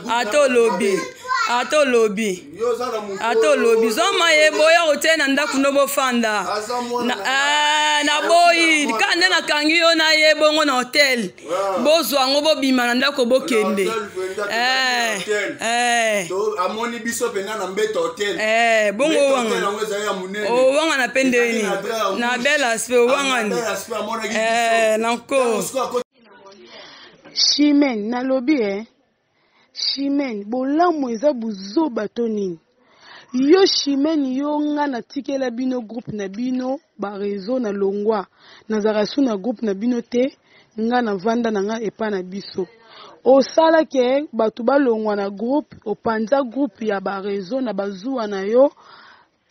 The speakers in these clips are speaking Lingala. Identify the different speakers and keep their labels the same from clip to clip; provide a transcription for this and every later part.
Speaker 1: Ata olobi, ata olobi, ata olobi, zoma ye boya kotia na ndako no bofanda. Naboyi eh, kaka nde nakangi yo na ye bongo na hotel, bozwa yango bobima na ndako bokende. Eh,
Speaker 2: eh. Amoni biso mpenza na mbeto hotel.
Speaker 1: Bongo owangana, owangana mpe ndeni na bel aspect owangani na nko.
Speaker 3: Chimène nalobi eh Chimène bolamu eza buzoba to nini yo Chimène yo nga natikela bino groupe na bino ba reseau na longwa nazalaka su na groupe na bino te nga na vanda na nga epa na biso osala ke bato balongwa na groupe opanza groupe ya ba reseau na bazuwa na yo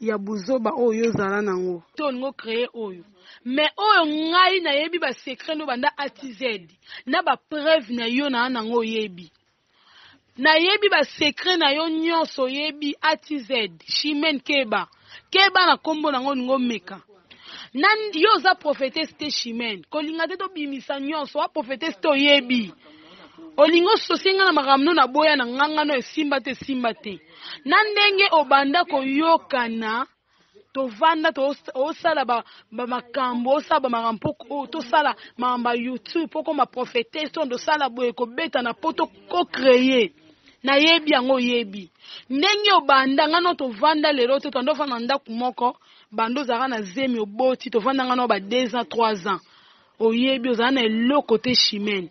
Speaker 3: ya buzoba oyo yo ozala nango to olingi o créer oyo mais oyo ngai nayebi ba secret no banda A ti Z na ba preuve na yo na nango oyebi nayebi ba secret na yo nyonso oyebi A ti Z. Chimène keba keba na kombo nango olingi omeka na yo oza prophetesse te Chimène kolinga te tobimisa nyonso wa prophetesse te oyebi olingi ososie ngai na makambo no naboya na nganga no esimba te esimba te na ndenge obanda koyokana tovanda osala bamakambo osala bamakambo mpo tosala makambo ya youtube mpo okoma prophetesse to tosala boye kobeta na mpo tocreye nayebi yango oyebi ndenge obanda ngai no tovanda lelo te toanda ofanda na ndako moko banda ozalaka na zemi oboti tovanda ngai no ba 2 ans 3 ans oyebi ozala na eloko te chimene.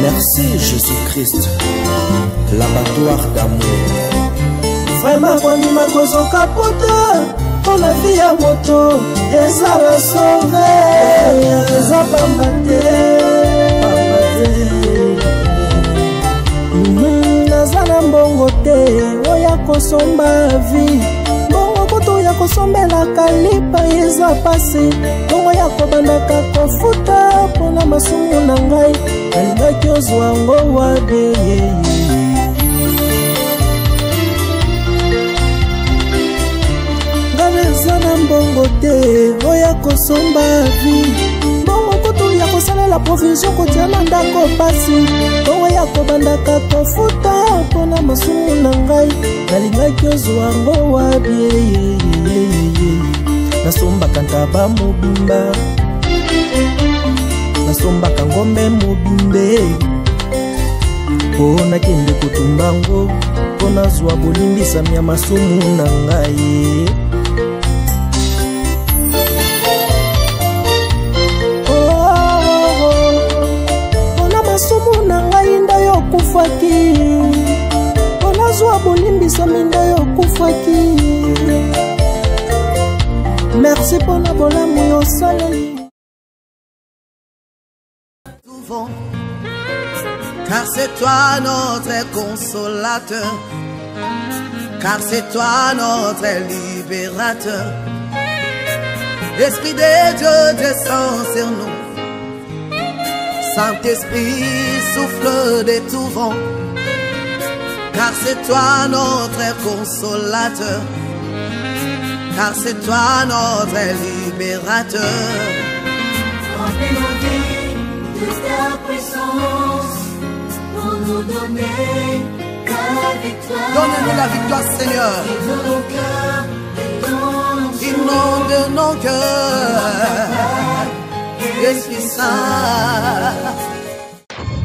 Speaker 4: Merci Jésus-Christ, l'abattoir d'amour.
Speaker 5: Vraiment kondima kozoka pota mpo na vi ya moto ezala sauve eza pamba te naza na mbongo te oya kosomba vi mbongo kutu ya kosombelaka lipa eza pasi mbongo ya kobandaka kofuta mpona masumu na ngai nalingaki ozwa yango wabe nga naza na mbongo te oya kosomba vi mbongo kutu ya kosalela provision kotia na ndako pasi mbongo ya kobandaka kofuta mpona masumu na ngai nalingaki ozwa yango wabi nasombaka ntaba mobimba nasombaka ngombe mobimbe mpo nakende kotumba yango mpo nazwa bolimbisami ya masumu na ngai. Mpona masumu na ngai nde yo okufaki, mpo nazwa bolimbisami nde yo okufaki. Merci mpona bolamu yo osaleli.
Speaker 6: Car c'est toi notre consolateur, car c'est toi notre libérateur. Esprit de Dieu descend sur nous, Saint-Esprit souffle de tout vent, car c'est toi notre consolateur, car c'est toi notre libérateur.
Speaker 7: Remplis nos vies de ta puissance pour nous donner la victoire.
Speaker 6: Donne-nous la victoire, Seigneur.
Speaker 7: Inonde nos cœurs de ton onction.
Speaker 6: Inonde nos cœurs, Esprit Saint.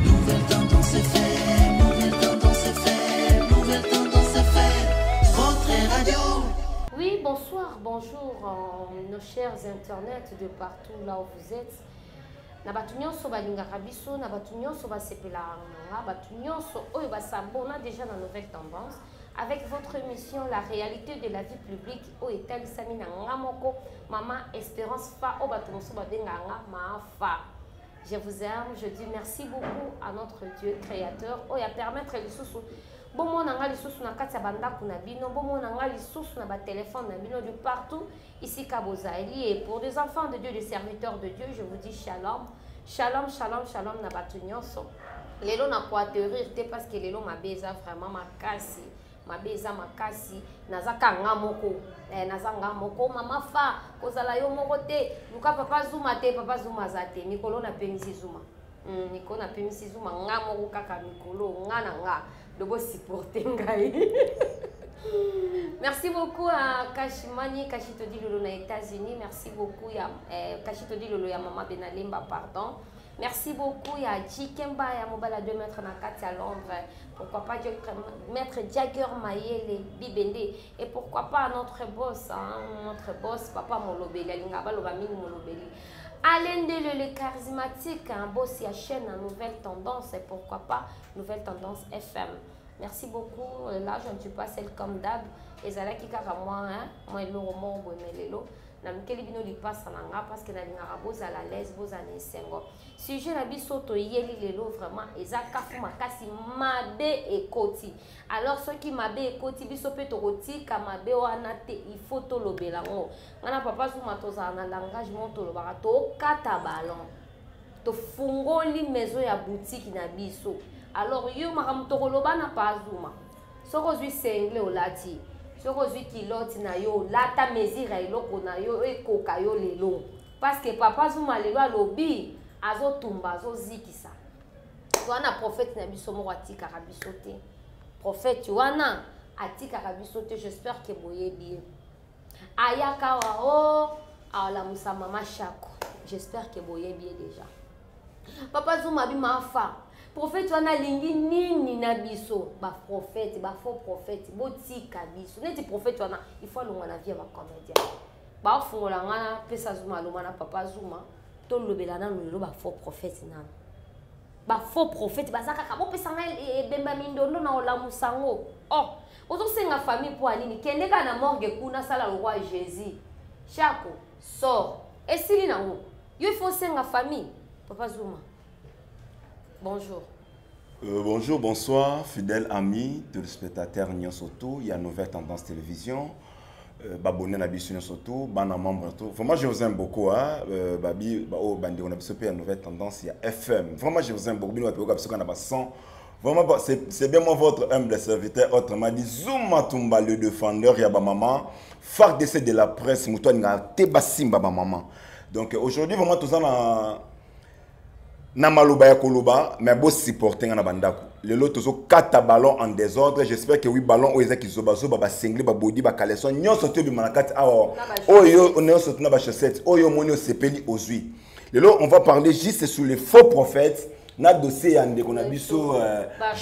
Speaker 7: Nouvelle tendance FM, nouvelle tendance FM, nouvelle tendance FM, votre radio.
Speaker 8: Oui, bonsoir, bonjour, nos chers internautes de partout là où vous êtes. Na bato nyonso balingaka biso, na bato nyonso basepelaka na nga, bato nyonso oyo basabona déjà na Nouvelle Tendance avec votre émission La réalité de la vie publique oyo etalisami na nga moko Mama Espérance Fa oyo bato mosusu babengaka nga Ma Fa. Je vous aime, je dis merci beaucoup à notre Dieu créateur oyo a permettre lisusu bomona nga lisusu na kati ya bandako na bino, bomona nga lisusu na ba téléphone na bino de partout ici bozali. Et pour des enfants de Dieu, des serviteurs de Dieu, je vous dis shalom, shalom, shalom, shalom na bato nyonso. Lelo na ko atterrir te parce que lelo mabe eza vraiment makasi. Mabe eza makasi, naza ka nga moko. Eh, naza nga moko mama fa, kozala yo moko te. Luka papa Zuma te, papa Zuma aza te. Mikolo na pemisi Zuma. Mikolo na pemisi Zuma nga moko kaka mikolo nga na nga. Dobo supporter ngai. Merci beaucoup à Kashimani, Kashitodi Lolo na États-Unis. Merci beaucoup à eh, Kashitodi Lolo ya Mama Benalemba, pardon. Merci beaucoup ya Jikemba ya Mobala 2 mètres na kati à Londres. Pourquoi pas Maître Jagger Mayele Bibende et pourquoi pas notre boss hein, notre boss Papa Molobeli alinga baloba mingi Molobeli. Alain Ndele le charismatique, un boss ya chaîne Nouvelle Tendance et pourquoi pas Nouvelle Tendance FM. Merci beaucoup. Là, je ne suis pas celle comme d'hab. Ezalaki kaka moi, hein, moi eloko moko boye mais lelo nalukeli bino lipasa na nga parce que nalingaka bozala à l'aise, bozala na esengo. Sujet na biso toyeli lelo vraiment eza kafu makasi, mabe ekoti. Alors soki mabe ekoti biso pe tokotika mabe wana te, il faut tolobela ngo. Nga na papa Zuma tozala na langage moko tolobaka tokata ballon. Tofungoli maison ya boutique na biso. Alors yo makambo tokoloba na papa Zuma. Soki ozwi sengle olati, soki ozwi culotte na yo, olata mesure ya eloko na yo ekoka yo lelo. Parce que papa Zuma lelo alobi azotumba, azozikisa. Wana prophète na biso moko atikaka biso te. Prophète wana atikaka biso te, j'espère que boyebi ye. Ayaka wa o alamusa mama Shako. J'espère que boyebi ye déjà. Papa Zuma bima afa. Prophète wana alingi nini na biso? Ba prophète, ba faux prophète, botika biso. Neti prophète wana, il faut alongwa na vie ya ba comédien. Ba fungola nga na pesa Zuma alongwa na papa Zuma, tolobela nanu lelo ba faux prophète nanu. Ba faux prophète baza kaka bopesa nga ebemba mindondo na olamusa ngo. Oh, ozosenga famille po nini? Kende kaka na morgue kuna sala le roi Jésus. Shako, sort. Esili nango. Yo il faut senga famille. Papa Zuma. Bonjour.
Speaker 2: Bonjour, bonsoir, fidèles amis, téléspectateurs nyonso tout, il y a Nouvelle Tendance Télévision. Babonné na biso nyonso tout, bana membre tout. Vraiment je vous aime beaucoup hein. Babi ba oh bandi on a biso pe Nouvelle Tendance, il y a FM. Vraiment je vous aime beaucoup. Bino ba biso kana ba 100. Vraiment bah, c'est bien moi votre humble serviteur autrement dit Zuma Tumba le défendeur ya ba maman, FARDC de la presse muto nga te basimba ba maman. Donc aujourd'hui vraiment tout ça na maloba ya koloba mais bo supporter nga na bandako. Lelo tozo kata ballon en désordre, j'espère que oui ballon oyo eza kizoba zoba ba single ba body ba caleçon nyonso to bima na kati awa. Oyo nyonso to na ba chaussettes, oyo moni osepeli ozui. Lelo on va parler juste sur les faux prophètes na dossier ya ndeko na biso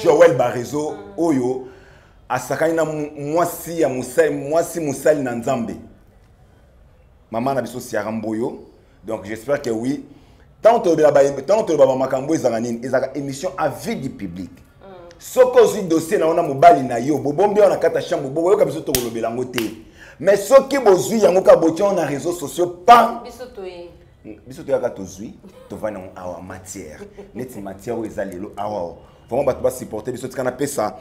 Speaker 2: Joël Barezo oyo asakani na mwasi ya musali, mwasi musali na Nzambe. Maman na biso Siara Mboyo. Donc j'espère que oui. Tant que la ba tant que ba makambo ezaka nini, ezaka émission à vie du public. Soko ozwi dossier na ona mobali na yo, bobombi na kata chambre, bobo yoka biso tolobela ngo te. Mais soki bozwi yango ka botia na réseaux sociaux pas
Speaker 8: biso toye.
Speaker 2: Biso toyaka tozwi, tovandi yango awa matière. Neti matière oyo eza lelo awa. Vraiment bato ba supporter biso tika na pesa.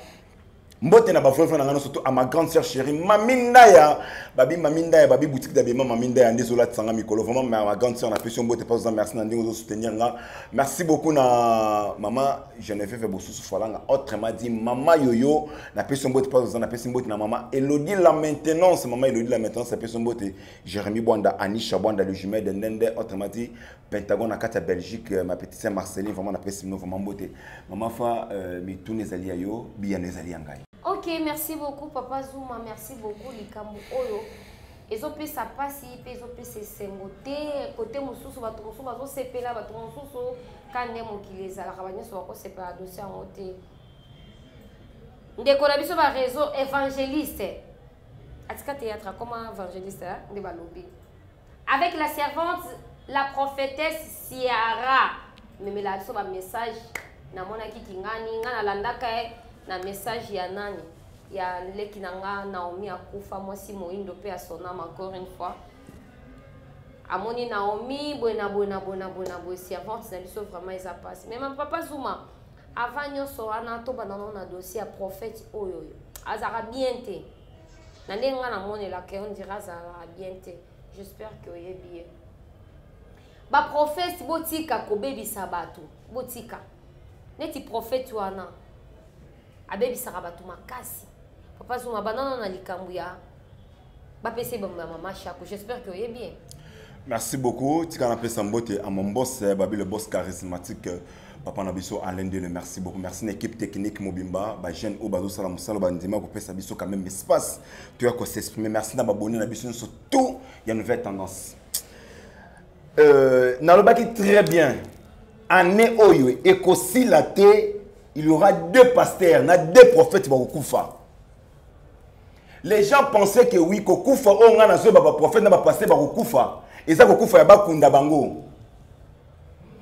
Speaker 2: Mbote na ba frère na ngano surtout à ma grande sœur chérie Mami Ndaya. Babi Mami Ndaya, babi boutique d'habillement Mami Ndaya ndezola tsanga mikolo. Vraiment ma grande sœur na pesi mbote pas merci na ndingo soutenir nga. Merci beaucoup na maman Geneviève Bosusu Falanga autrement dit maman Yoyo na pesi mbote pas na pesi mbote na maman Elodie la maintenance, maman Elodie la maintenance na pesi mbote Jérémy Bwanda, Anisha Bwanda le jumeau de Ndende autrement dit Pentagone na kati ya Belgique, ma petite sœur Marceline vraiment na pesi mino vraiment mbote. Maman fa mitune ezali ya yo, biyano ezali ya ngai.
Speaker 8: OK, merci beaucoup papa Zuma, merci beaucoup likambo oyo. Ezopesa pasi pe ezopesa esengo te, côté mosusu bato mosusu bazosepela, bato mosusu ka nde mokili ezalaka, ba nyonso bakosepela dossier yango te. Ndeko na biso ba réseau évangéliste. Atika théâtre comme évangéliste hein, nde balobi. Avec la servante, la prophétesse Ciara. Memela biso ba message na monaki kingani nga na landaka ye na message ya nani ya leki na nga Naomi akufa mwasi moindo pe asonama encore une fois. Amoni Naomi boye na boye na boye na boye na boye servante na biso vraiment eza passe. Mais ma papa Zuma avant nyonso wana to banda na dossier ya prophète oyo oyo azaka bien te. Na ndenge nga namonelaka ye, on dirait azalaka bien te. J'espère que oyebi ye. Ba prophète botika kobebisa bato, botika. Neti prophète wana abebisaka bato makasi. Papa Zuma, banana na likambo ya bapesa ebambo ya mama Shako. J'espère que oyebi ye.
Speaker 2: Merci beaucoup. Tika napesa mbote à mon boss, Babi le boss charismatique, papa na biso Alain Dele. Merci beaucoup. Merci na équipe technique mobimba, ba jeune oyo bazosala mosala, bandima kopesa biso quand même espace toya ko s'exprimer. Merci na babone na biso nyonso tout ya Nouvelle Tendance. Nalobaki très bien, année oyo ekosila te, il y aura deux pasteurs na deux prophètes bakokufa. Les gens pensaient que oui, kokufa oyo nga nazoyeba ba prophète na ba pasteur bakokufa, eza kokufa ya bakunda bango.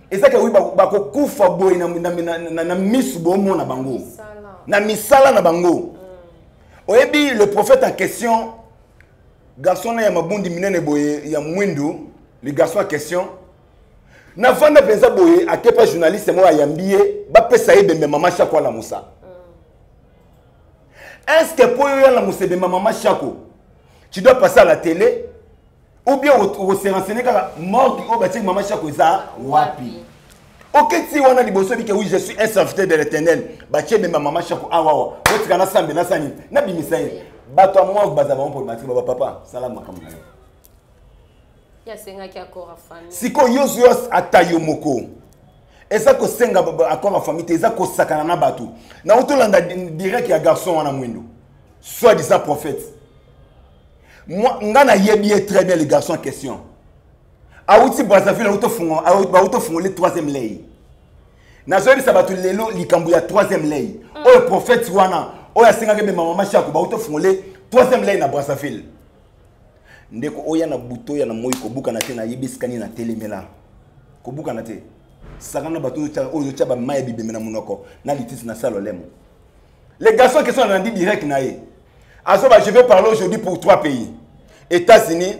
Speaker 2: Eza ke oui, bakokufa boye na misu bomona bango. Na misala na bango. Oyebi le prophète en question, garçon na ya mabundi minene boye ya mwindu, le garçon en question, na vanda penza boye akepa journaliste moko ayambi ye, bapesa ye bembe mama Shako alamusa. Est-ce que pour y aller à maman Shako, tu dois passer à la télé ou bien on se renseigner car mort au bâtiment maman Shako ça wapi. Ok, si on a liboso dit que oui, je suis un serviteur de l'Éternel, bâtiment de maman Shako ah wa wa, tu kana sambe na sani, na bimisa ye. Bato moi bazaba pour bâtiment baba papa, salam makambo na yo.
Speaker 8: Ya sengaki accord à famille.
Speaker 2: Siko yo yo atayo moko. Eza kosenga accord à famille te, eza kosakana na bato. Na otolanda direct ya garçon wana mwindo. Soi-disant prophète. Moi, nga na yebi ye très bien le garçon en question. Awuti Brazzaville, awuti fungo, awuti, awuti fungo le troisième lei. Nazoyebisa bato lelo likambo ya troisième lei. Oyo prophète wana, oyo asengaki be mama Shako, bawuti fungo le troisième lei na Brazzaville. Ndeko oya na buto ya na moi kobuka na te na yebi esika nini na telemela. Kobuka na te. Sakana bato oyo tya, oyo tya ba mayi bibembe na monoko, na litisi na salo lemo. Les garçons qui sont en direct na ye. Azoba, je vais parler aujourd'hui pour 3 pays. États-Unis,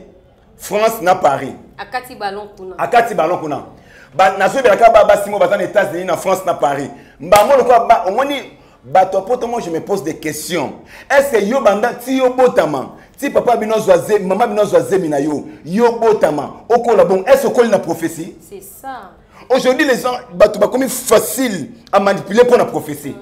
Speaker 2: France na Paris.
Speaker 8: Akati ballon kuna.
Speaker 2: Akati ballon kuna. Ba nazo belaka ba ba simo ba na États-Unis na France na Paris. Mbango lokwa ba omoni bato poto, moi je me pose des questions. Est-ce que yo banda ti yo botama, ti papa bino zwa ze, maman bino zwa zemi na yo, yo botama, okola bon, est-ce que na prophétie?
Speaker 8: C'est ça.
Speaker 2: Aujourd'hui les gens bato ba komi facile à manipuler pour la prophétie.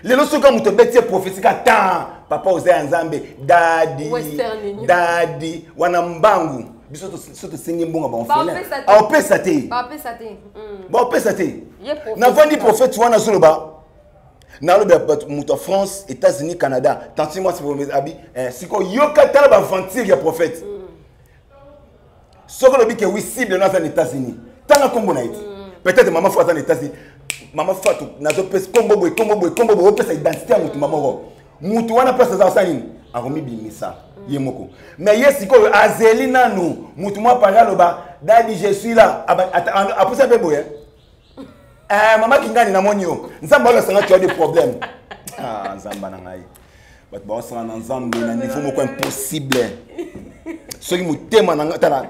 Speaker 2: Lelo soka moto beti prophétie ka ta papa oza ya Nzambe, daddy,
Speaker 8: Western Union.
Speaker 2: daddy, wana mbangu. Biso to so to sengi mbongo ba
Speaker 8: Ba
Speaker 2: orphelin.
Speaker 8: opesa te.
Speaker 2: A opesa te.
Speaker 8: Ba opesa te.
Speaker 2: Ba opesa te.
Speaker 8: Ye prophétie.
Speaker 2: Na vandi prophète wana zoloba. Na loba bato moto ya France, États-Unis, Canada. Tanti moi c'est pour mes habits. Eh, siko yoka tala ba aventure ya prophète. Soko lobi ke oui cible na za États-Unis. Tanga kombo na ye. Peut-être maman Fatou na États-Unis. Maman Fatou nazo pesa kombo boye, kombo boye, kombo boye, opesa identité ya moto mama moko. Moto wana place aza osala nini? Akomi bimisa ye moko. Mais ye sikoyo azeli nanu moto mwa pari aloba dadi je suis là. Aba, ata, ando, apusa pe boye. Eh, mama Kingani na moni yo. Nzambe oyo asanga tu as des problèmes. Ah, Nzambe na ngai. Bato baosala na Nzambe na niveau moko impossible. Soki motema na ngai tala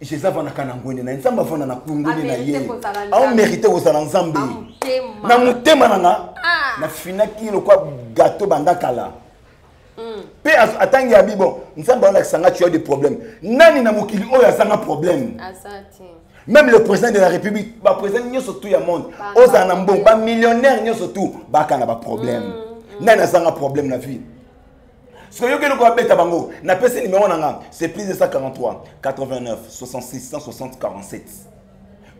Speaker 2: Jésus avandaka na ngwende na ye. Nzambe avanda na ngwende na ye.
Speaker 8: Amérite kozala Nzambe.
Speaker 2: Aomérite kozala Nzambe.
Speaker 8: Na motema.
Speaker 2: Na motema na nga,
Speaker 8: Ah.
Speaker 2: nafinaki lokwa gâteau banda kala. Pe atangi ya Bible, Nzambe alakisa nga tu as des problèmes. Nani na mokili oyo azanga problème?
Speaker 8: Azati.
Speaker 2: Même le président de la République, ba président nyonso tout ya monde,
Speaker 8: Ba
Speaker 2: ozala na mbongo,
Speaker 8: problème.
Speaker 2: ba millionnaire nyonso tout, baka na ba problème. Nani azanga problème na vie? Soki oyoki eloko babeta bango, napesi numéro na nga, c'est plus de 143 89 66 160 47.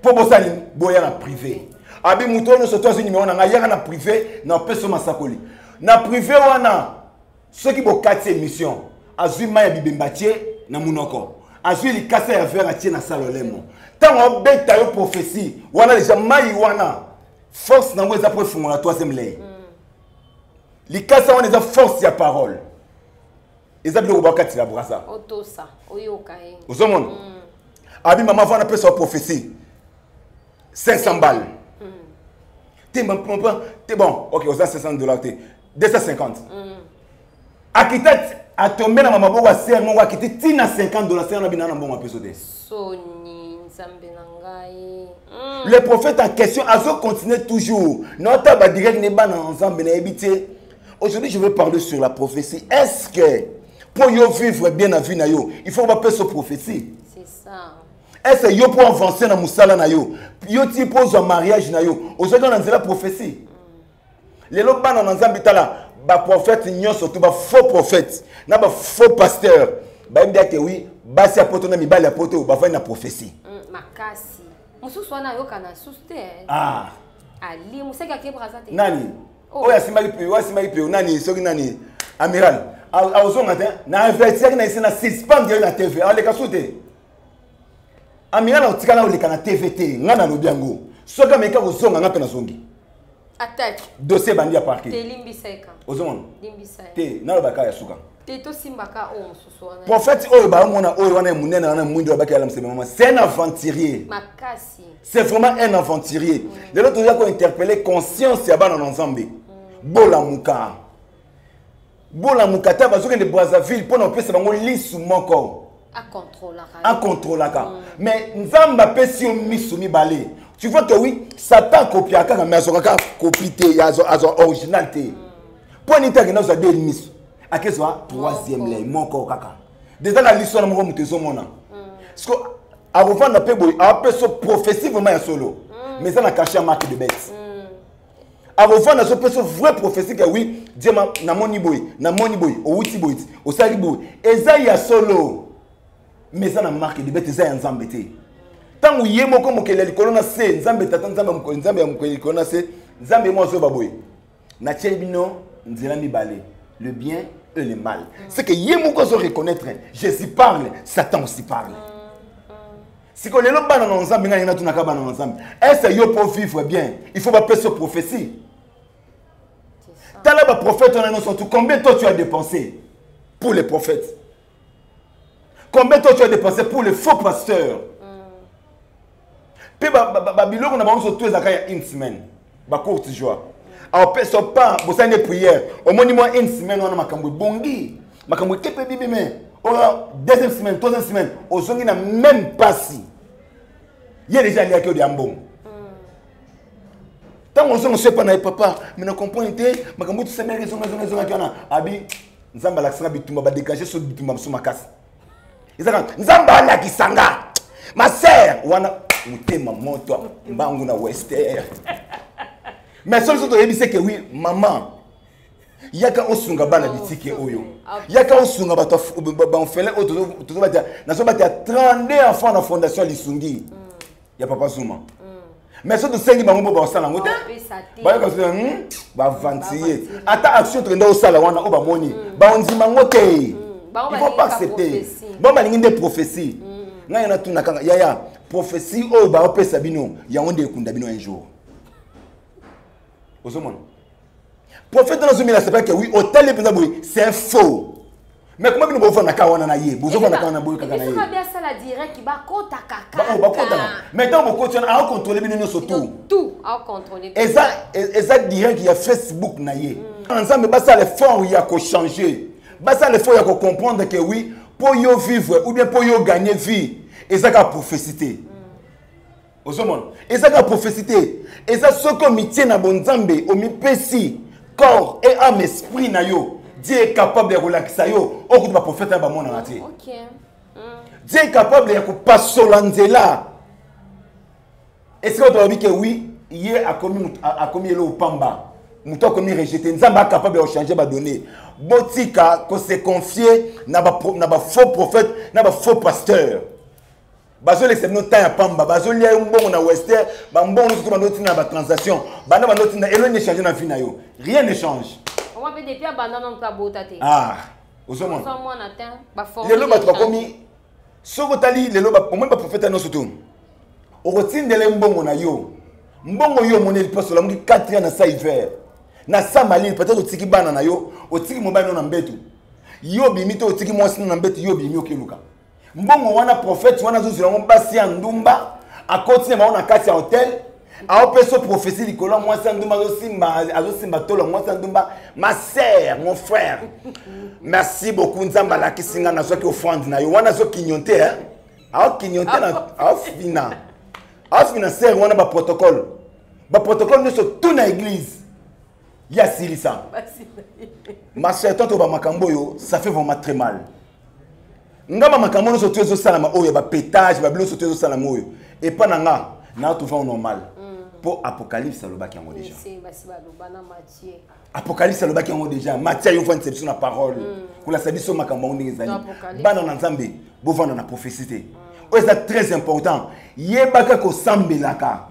Speaker 2: Po bosali boya na privé. Abi moto oyo nyonso to azwi numéro na nga, yaka na privé, na opesi yo masakoli. Na privé wana, soki bokati émission, azwi mai ya bibemba tie na monoko. Azwi likasa ya verre atie na salo lemo. Tango obeta yo prophétie, wana déjà mai wana, force nango eza po efungola troisième lei. Likasa wana eza force ya parole. Eza biloko bakati la brasa.
Speaker 8: Otosa, oyoka ye.
Speaker 2: Ozomona? Abi mama vana pesa prophétie. 500 balles. Te ma papa, te bon, OK, oza 500 $ te. 250. Akita a tombé na mama boko a ser moko akiti tina 50 $ ser na bina na mbongo apeso te.
Speaker 8: Soni Nzambe na ngai.
Speaker 2: Le prophète en question azo continuer toujours. Nota ba direct ne bana Nzambe na yebite. Aujourd'hui, je veux parler sur la prophétie. Est-ce que pour yo vivre bien la vie na yo, il faut pas passer prophétie?
Speaker 8: C'est ça.
Speaker 2: Est-ce que yo pour avancer na musala na yo, yo ti pose un mariage na yo, aujourd'hui on a la prophétie. Lelo bana na Nzambe tala, Baprophète nyonso to bafaux prophète na bafaux pasteur bayebi ake wi basi ya poto na mibali ya poto bafandi na prophétie.
Speaker 8: Makasi mosusu wana ayokana susu te.
Speaker 2: Ah.
Speaker 8: Ali mosaki ake Braza te.
Speaker 2: Nani? Oyo asimbaki pe, oyo asimbaki pe nani, soki nani, amiral azonga te na avertiaki na ese na suspendre ye na TV, aleka su te. Amiral akotikala oleka na TV te. Ngai nalobi yango, soki ameka kozonga, ngai mpe nazongi.
Speaker 8: Attaque.
Speaker 2: Dossier ebandi ya parquet.
Speaker 8: Te, limbisa eka.
Speaker 2: Ozomona.
Speaker 8: Limbisa.
Speaker 2: Te, nalobaka ya suka.
Speaker 8: Te, tosimbaka oyo mosusu wana.
Speaker 2: Prophète oyo baomona oyo wana ya monene wana mwindo abaki ala mosebe mama, c'est un aventurier.
Speaker 8: Makasi.
Speaker 2: C'est vraiment un aventurier. Lelo toza kointerpeller conscience ya bana na Nzambe. Bolamuka, bolamuka. Ta bazokende Brazzaville mpo na kopesa bango lisu moko.
Speaker 8: Akontrolaka.
Speaker 2: Akontrolaka. Mais Nzambe apesi yo misu mibale. Tu vois que oui, Satan akopiaka kaka, mais azwaka kaka kopi te, azwa original te. Mpo nini te akende azwa de misu, akezwa troisième lei moko kaka déjà na liso wana moko moto ezomona? Parce que akovanda mpe boye, apesa prophétie vraiment ya solo, mais eza na cachet ya marque de bête. Akovanda, azopesa vraie prophétie ke oui, Dieu namoni boye, namoni boye, owuti boye ti osalaki boye, eza ya solo, mais eza na marque de bête, eza ya Nzambe te. Ntango ye moko mokeli ya likolo na se, Nzambe Tata, Nzambe ya mokeli, Nzambe ya mokeli likolo na se, Nzambe ye mo azoba boye: natieli bino nzela mibale, le bien et le mal. C'est que ye moko azo reconnaître, Jésus parle, Satan aussi parle. Sikoyo lelo bana na Nzambe, ngai natunaka bana na Nzambe: est-ce yo po vivre bien, il faut bapesa prophétie? Tala baprophète wana nyonso tu, combien toi tu as dépensé pour les prophètes? Combien toi tu as dépensé pour les faux pasteurs? Mpe babiloko na bango nyonso to ezalaka ya une semaine, bacourte joie. Aopesa pa bosali nde prière, omoni mwa une semaine wana makambo ebongi, makambo ekepe bibi, mais oyo deuxième semaine, troisième semaine, ozongi na même pasi. Ye déjà aliaki oyo ya mbongo. Ntango ozonga so epa na ye: papa, mais na comprendre te makambo tosamelaki, ezonga ezonga ezongaki wana. Abi Nzambe alakisanga bitumba, badégage so bitumba mosusu makasi, ezaka Nzambe alakisa nga. Ma sœur wana motema moto mbangu na wester, mais soki so toyebisi ke oui, mama, yaka osunga bana bitike oyo, yaka osunga bato baorphelin oyo tozobatia, nazobatia 32 enfants na fondation ya lisungi ya papa Zuma. Mais so tosengi bango mpo bakosala yango te, bayoka so baaventurier. Ata action tokenda kosala wana oyo bamoni, baondima yango te. Il faut pas accepter. Bango balingi nde prophétie. Ngai natuna kaka yaya, prophétie oyo baopesa bino, yango nde ekunda bino un jour. Ozomona prophète wana azomela, c'est pas que oui, otali mpenza boye, c'est un faux. Mais comment bino bovandaka wana na ye, bozovandaka wana boye kaka na ye?
Speaker 8: Soki asala direct, bakotaka.
Speaker 2: Oyo bakotaka, mais ntango bokoti wana, aocontrôle bino nyonso tout.
Speaker 8: Tout aocontrôle.
Speaker 2: Eza direct ya Facebook na ye. Nzambe, basala effort ya kochanger, basala effort ya kocomprendre que oui, mpo yo vivre ou bien mpo yo gagner vie, eza kaka prophétie te. Ozomona, eza kaka prophétie te. Eza soki omitie na bonzambe, omipesi corps et âme, esprit na yo, Dieu est capable ya kolakisa yo oyo kutu baprophète na bamonana te. Dieu est capable ya kopasola nzela esika bato balobi ke oui, ye akomi akomi eloko pamba, moto akomi rejeté. Nzambe acapable ya kochange badonné. Botika kose confier na bafaux prophète, na bafaux pasteur. Bazolekisa bino temps ya pamba, bazolia yo mbongo na western, bambongo nyonso to bando otinda na batransaction, banda bando otinda, eloko échange na vie na yo, rien ne change.
Speaker 8: Oma mpe depuis abanda nano mpe abota te.
Speaker 2: Ah, ozomona.
Speaker 8: Ozwa mwana te, baforme.
Speaker 2: Lelo bato bakomi, soki otali lelo, omoni baprofete nyonso to okotindela ye mbongo na yo, mbongo yo omoneli mpasi, olamuki 4 heures na sa hiver na sa malili, peut-être otiki bana na yo, otiki mobali no na mbeto, yo obimi te, otiki mwasi no na mbeto, yo obimi, okeluka mbongo wana. Prophète wana azozwela yango basi ya ndumba, akoti na bango na kati ya hotel, aopesa prophétie likolo ya mwasi ya ndumba, azosimba, azosimba tolo ya mwasi ya ndumba. Ma sœur, mon frère, merci beaucoup, Nzambe alakisi nga, nazwaki offrande na yo wana. Azokinyo te, aokinyo te, aofina, aofina sœur wana. Baprotocole, baprotocole nyonso tout na église ya silisa. Ma sœur, tanto bamakambo oyo, ça fait vraiment très mal. Nga bamakambo nyonso to ezosalama oyo ya bapétage, babilo nyonso to ezosalama oyo epa na nga, na trouve normal. Mpo Apocalypse alobaki yango déjà.
Speaker 8: Basi baloba na Matthieu.
Speaker 2: Apocalypse alobaki yango déjà. Matthieu, yo vandisa biso na parole, kolasa biso makambo yango ndenge ezali.
Speaker 8: Apocalypse.
Speaker 2: Bana na Nzambe, bovanda na prophétie te. Oyo eza très important. Yebaka kosambelaka.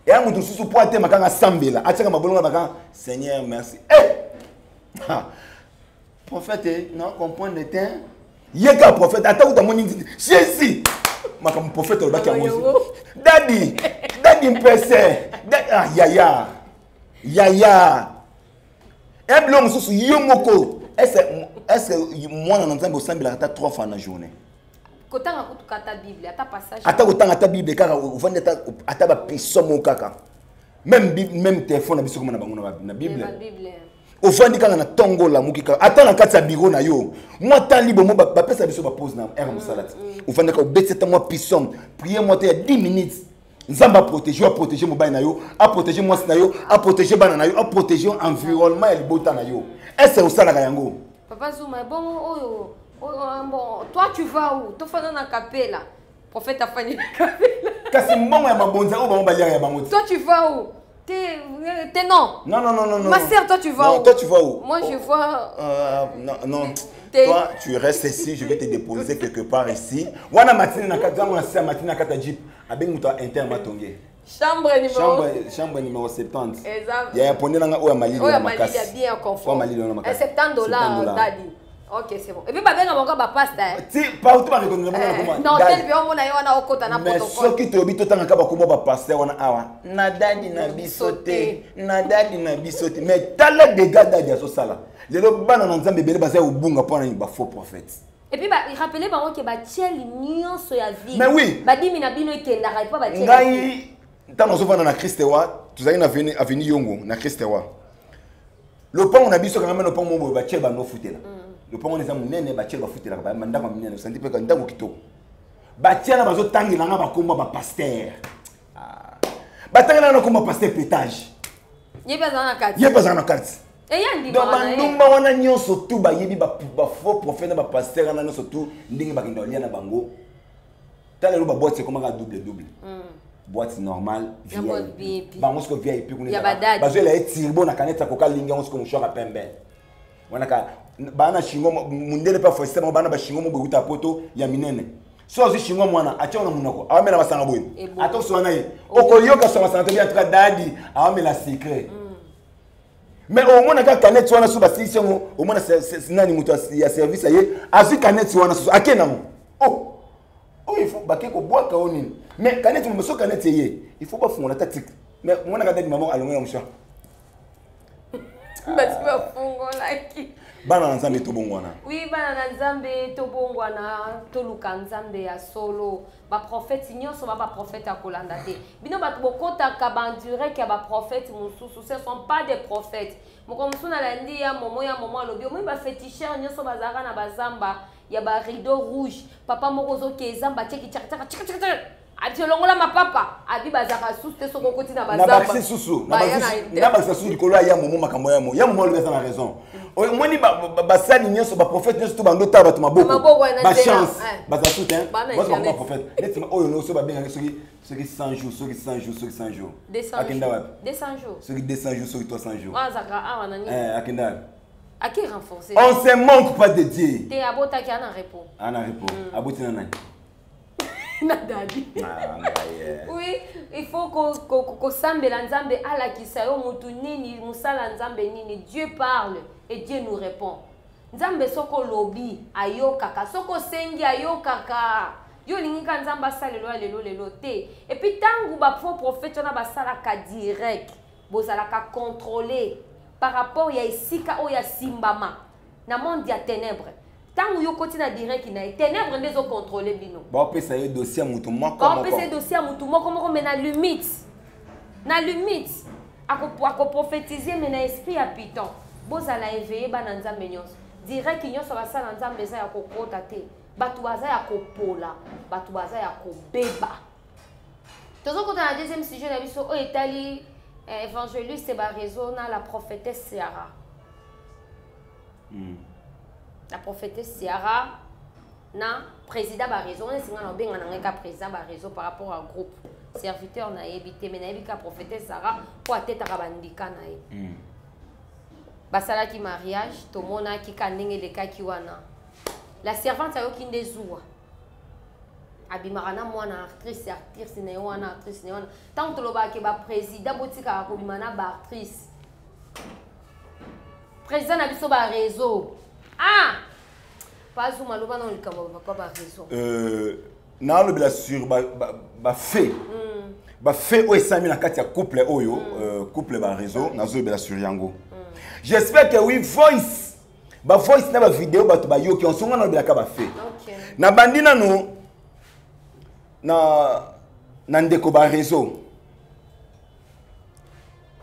Speaker 2: Eya moto mosusu mpo atemaka nga asambela, atiaka mabolongo baka: "Seigneur, merci." Eh! Ha. Prophète non comprendre te. Ye kaka prophète, ata kuta moni nziti Jésus, makambo prophète alobaki yango. Dadi, dadi mpese. Ah, yaya, yaya, e biloko mosusu yo moko. Est-ce mwana na Nzambe osambelaka ata trois fois na journée?
Speaker 8: Kotanga kutuka ata Bible, ata passage.
Speaker 2: Ata kotanga ata Bible kaka, ovandi ata bapiso moko kaka, même téléphone na biso koma na bango na Bible.
Speaker 8: Bible.
Speaker 2: Ovandi kaka na ntongo, olamuki kaka, ata na kati ya biro na yo, mwa temps libre mo bapesa biso bapause na heure mosala ti, ovandi kaka, obeti ata mwa psaume, prière mwa te ya 10 minutes. Nzambe aprotege yo, aprotege mobali na yo, aprotege mwasi na yo, aprotege bana na yo, aprotege environnement ya libota na yo. Ese osalaka yango?
Speaker 8: Papa Zuma, bongo oyo, bon, toi tu vas où? Tofanda na kapela, prophète afandi na kapela.
Speaker 2: Kasi mbongo ya mabonza oyo bango baliaka ya bango ti.
Speaker 8: Toi tu vas où? T'es non.
Speaker 2: Non, non, non, non, non.
Speaker 8: Ma sœur, toi tu vas
Speaker 2: Non,
Speaker 8: où?
Speaker 2: toi tu vas où?
Speaker 8: Moi je vois.
Speaker 2: Non, non. Toi, tu restes ici, je vais te déposer quelque part ici. Wana matine na kati, wana sia matine na kati jeep. Abengi muto inter matonge.
Speaker 8: Chambre numéro
Speaker 2: Chambre numéro 70.
Speaker 8: Exact.
Speaker 2: Ya ponde nanga oya malili
Speaker 8: oyo
Speaker 2: na
Speaker 8: malili ya
Speaker 2: makasi.
Speaker 8: bien confort.
Speaker 2: Oya malili na makasi.
Speaker 8: 70 $, dadi. Ok, c'est bon. Et puis babenga bango bapasta.
Speaker 2: Ti partout ba reconnaître bango na koma.
Speaker 8: Non, tel pe omona ye wana okota na
Speaker 2: Mais
Speaker 8: protocole.
Speaker 2: soki toyebi, totangaka bakombo bapaster wana awa na dadi na biso te, na dadi na biso te. Mais tala dégâts dadi azosala lelo. Bana na Nzambe ebele baza kobunga mpo na nini? Bafaux prophète.
Speaker 8: Et puis ba rappeler bango ke batieli nyonso ya ville.
Speaker 2: Mais oui.
Speaker 8: Badimi na bino ekendaka epa batieli.
Speaker 2: Ngai ntango nazovanda na Christ Roi, tozalaki na avenue Yongo na Christ Roi. Lopango na biso kangame, lopango mo boye, batiele bando ofutela. Lopango wana eza monene, batiele bafutelaka bandako ya minene. Osanti mpe ndako kitoko. Batiana bazotangela nga bakomba bapaster, batangela nga nakomba pasteur pétage.
Speaker 8: Ye mpe azala na kati.
Speaker 2: Ye mpe azala na kati.
Speaker 8: Eya.
Speaker 2: Donc
Speaker 8: Ndimaka na ye.
Speaker 2: bandumba wana nyonso tu bayebi bafaux prophète na bapaster wana nyonso tu, ndenge bakenda kolia na bango. Tala lelo baboîte ekomaka double double, boîte normale,
Speaker 8: Na boîte VIP.
Speaker 2: Bango siko VIP kuna
Speaker 8: Ya
Speaker 2: ezalaka.
Speaker 8: badadi.
Speaker 2: Bazwela ye tirbo na kaneti akoka lingi yango siko moshwaka pembe wana ka baa na shingo mundele mpe afoiste bango. Baa na bashingo mo boye kuta poto ya minene. So azwi shingo mwana, atia na monoko, awamela masanga boye.
Speaker 8: Ebo.
Speaker 2: Ata osowa na ye, okoyoka so masanga tobi. En tout cas dadi awamela secret. Mais omona kaka canette wana, so basilisi yango, omona nani moto ya service aye, azwi canette wana susu, ake nango. Oh oyo il faut bake kobwaka o nini. Mais canette mo so canette eye, il faut bafungola ata tik. Mais omonaka dadi mama alongo ya mosha.
Speaker 8: Basi bafungolaki.
Speaker 2: Bana na Nzambe, tobongwana.
Speaker 8: Oui, bana na Nzambe, tobongwana, toluka Nzambe ya solo. Baprofete nyonso ba baprofete ya kolanda te. Bino bato bokotaka bandirect ya baprofete mosusu, ce sont pas des prophètes. Moko mosusu nalandi ya momo, ya momo alobi omoi baféticheur nyonso bazalaka na bazamba ya barideau rouge. Papa moko ozoke zamba, tieki tiaka tiaka tiaka, abi olongola mapapa, abi bazalaka susu te soki okoti na
Speaker 2: Na
Speaker 8: bazamba.
Speaker 2: bakisi susu.
Speaker 8: Baya na
Speaker 2: Na bakisi susu likolo ya momo. Makambo ya mo ya momo alobi aza na raison. Omoni basali nyonso, baprofete nyonso to bando tala bato maboko.
Speaker 8: Maboko ya na
Speaker 2: bachance
Speaker 8: nzela, eh.
Speaker 2: baza su te.
Speaker 8: Bana
Speaker 2: baza bakoma
Speaker 8: internet.
Speaker 2: prophète neti oyo nyonso babengaki soki 100 jours, soki 100 jours, soki 100 jours.
Speaker 8: 200
Speaker 2: Akenda
Speaker 8: jours.
Speaker 2: wapi?
Speaker 8: 200 jours.
Speaker 2: Soki 200 jours, soki 300 jours.
Speaker 8: Oyo azalaka awa na nini?
Speaker 2: Eh, akenda wapi?
Speaker 8: Ake renforcer.
Speaker 2: On se manque pas de Dieu.
Speaker 8: Te, abotaki, ana repos.
Speaker 2: Ana repos, aboti na nani?
Speaker 8: Na dadi.
Speaker 2: Ah, ngai, eh.
Speaker 8: Oui, il faut kosambela Nzambe alakisa yo mutu nini, mosala Nzambe nini. Dieu parle et Dieu nous répond. Nzambe soki olobi ayokaka, soki osengi ayokaka. Yo olingi ka Nzambe asalelo ya lelo lelo te. Et puis ntango bafaux prophète wana basalaka direct, bozalaka contrôlé par rapport ya esika oyo asimbama na monde ya ténèbre. Ntango yo okoti na direct na ye, ténèbre nde ezocontrôle bino.
Speaker 2: Baopesa ye dossier ya moto moko.
Speaker 8: Baopesa ye
Speaker 2: moko.
Speaker 8: Dossier ya motu moko moko, mais na limite akoprophétise, mais na esprit ya python. Bozala éveillé, bana Nzambe nyonso. Direct nyonso basala Nzambe eza ya kokota te. Bato baza ya kopola, bato baza ya kobeba. Tozokota na deuxième sujet na biso oyo etali évangéliste bareseau na la prophétesse Ciara. La prophétesse Ciara. Na président ba réseau, wana esinga na obenga na ngai ka président ba réseau par rapport à groupe serviteur nayebi te, mais nayebi ka prophétesse Sarah mpo atetaka bandika na ye. Basalaki mariage, tomonaki ka ndenge elekaki wana. La servante ayoki nde zuwa, abimaka na mwana actrice, actrice na ye wana, actrice na ye wana. Ntango tolobaka ke baprésident botikaka kobima na baactrice, président na biso ba réseau, ah, Pazuma, loba na likambo ya papa ba réseau.
Speaker 2: Nalobela sur bafaits, bafaits oyo esalami na kati ya couple oyo, couple ba réseau. Nazolobela sur yango. J'espère que oui, voice, bavoice na bavideo, bato bayoki onsonga. Nalobelaka bafaits. Nabandi nano na ndeko ba réseau,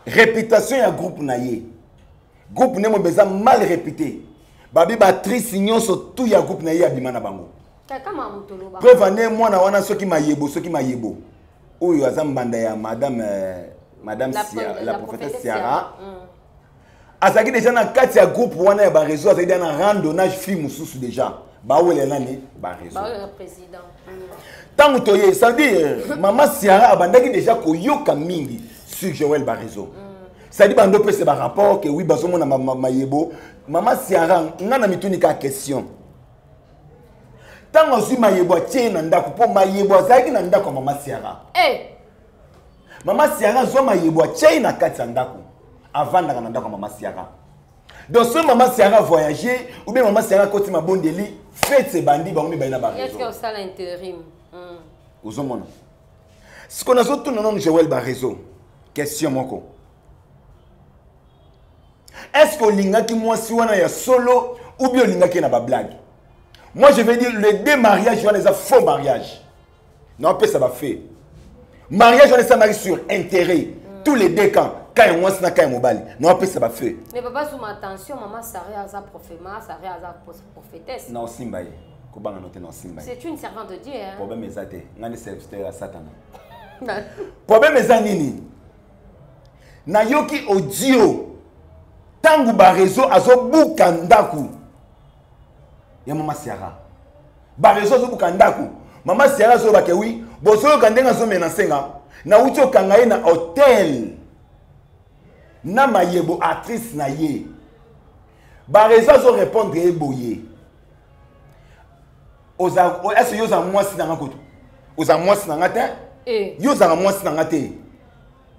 Speaker 2: réputation ya groupe na ye. Groupe nde mobe eza mal réputé. Babi baactrice nyonso tu ya groupe na ye abima na bango.
Speaker 8: Kaka moto loba.
Speaker 2: Preuve ane, mwana wana, soki mayebo, soki mayebo oyo aza mbanda ya madame
Speaker 8: La,
Speaker 2: la prophétesse Ciara.
Speaker 8: Azalaki
Speaker 2: azalaki déjà na kati ya groupe wana ya baréseau, azalaki déjà na randonnage, fille mosusu déjà bawelela nani, baréseau.
Speaker 8: Ba président.
Speaker 2: Ntango toye, ça veut dire mama Ciara abandaki déjà koyoka mingi sur Joël baréseau. C'est-à-dire bando opesa barapport ke oui, bazomona mayebo. Mama Ciara, nga na mituni ka question: ntango azwi mayebo, atie ye na ndako, mpo mayebo azalaki na ndako ya mama Ciara. Mama Ciara azwa mayebo, atie ye na kati ya ndako, avandaka na ndako ya mama Ciara. Donc soki mama Ciara voyage ou bien mama Ciara akoti mabondeli, fête ebandi, bango mibale na
Speaker 8: Est-ce
Speaker 2: baréseau.
Speaker 8: Que osala intérim?
Speaker 2: Ozomona sikoyo, nazotuna nano Joel baréseau question moko: est ce que olingaki mwasi wana ya solo ou bien olingaki ye na bablague? Moi, je vais dire, les deux mariages wana eza faux mariage. Naopesa bafaits. Mariage wana esamaki sur intérêt, tous les deux camps, ka ya mwasi na ka ya mobali. Naopesa bafaits.
Speaker 8: Mais papa Zuma, attention, mama Sarah aza prophète, mama Sarah aza prophétesse.
Speaker 2: Na osimba ye, kobanga no te, na osimba ye.
Speaker 8: C'est une servante de Dieu, hein.
Speaker 2: Problème eza te, ngai nde serviteur ya Satana. Problème eza nini? Nayoki audio ntango baréseau azobuka ndako ya mama Siara. Baréseau azobuka ndako mama Siara, azolobake wi, bozoyoka ndenge azomena nsenga, nauti okanga ye na hotel na mayebo actrice na ye. Baréseau azorépondre ye boye: oza ese, yo oza mwasi na nga kutu, oza mwasi na nga te. Yo ozalaka mwasi na nga te,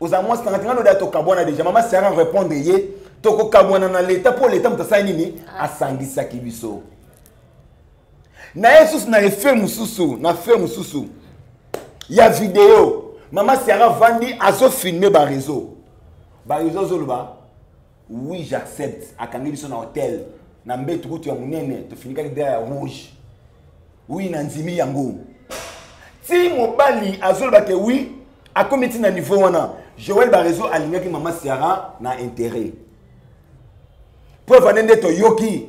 Speaker 2: oza mwasi na nga te. Nga noda tokabwana déjà. Mama Siara répondre ye: tokokabwana na leta, mpo leta moto asali nini? Asangisaki biso na ye. Susu na efe mosusu, na fe mosusu ya video, mama Siara vandi, azofilme baréseau. Baréseau azoloba: oui, j'accepte, akangi biso na hotel na mbetu kutu ya monene, tofinikaki drap ya rouge. Oui, na ndimi yango. Ti mobali azoloba ke oui, akomi ti na niveau wana. Joel baréseau alingaki mama Siara na intérêt. Preuve ane nde toyoki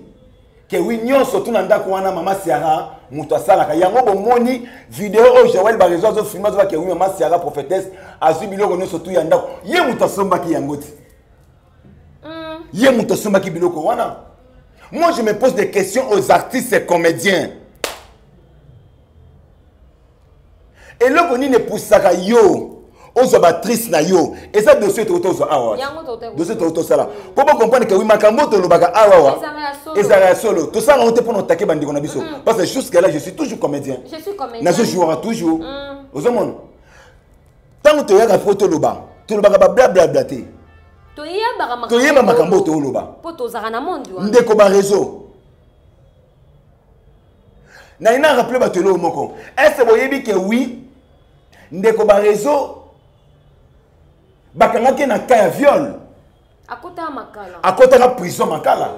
Speaker 2: ke oui, nyonso tu na ndako wana, mama Siara moto asalaka yango. Bomoni video oyo Joel baréseau azofilme, azoba ke oui, mama Siara prophétesse azwi biloko nyonso tu ya ndako, ye moto asombaki yango ti, ye moto asombaki biloko wana. Moi, je me pose des questions aux artistes et comédiens: eloko nini epusaka yo ozwa baactrice na yo? Eza dossier tokoki tozwa awa,
Speaker 8: Yango tokoki.
Speaker 2: Dossier tokoki tosala mpo bocomprendre ke oui, makambo oyo tolobaka awa wa
Speaker 8: Ezalaka ya solo.
Speaker 2: Ezalaka ya solo. Tosala yango te mpona otake bandeko na biso, parce que jusque là je suis toujours comédien.
Speaker 8: Je suis comédien.
Speaker 2: Nazojouaka toujours. Ozomona, ntango toyaka mpo toloba, tolobaka bablablabla te.
Speaker 8: Toyebaka makambo.
Speaker 2: Toyeba makambo oyo toloba.
Speaker 8: Mpo tozalaka na monde wana.
Speaker 2: Ndeko baréseau, naye na rappele bato eloko moko: est-ce boyebi ke oui, ndeko baréseau bakangaki na cas ya viol?
Speaker 8: Akotaka Makala.
Speaker 2: Akotaka prison Makala.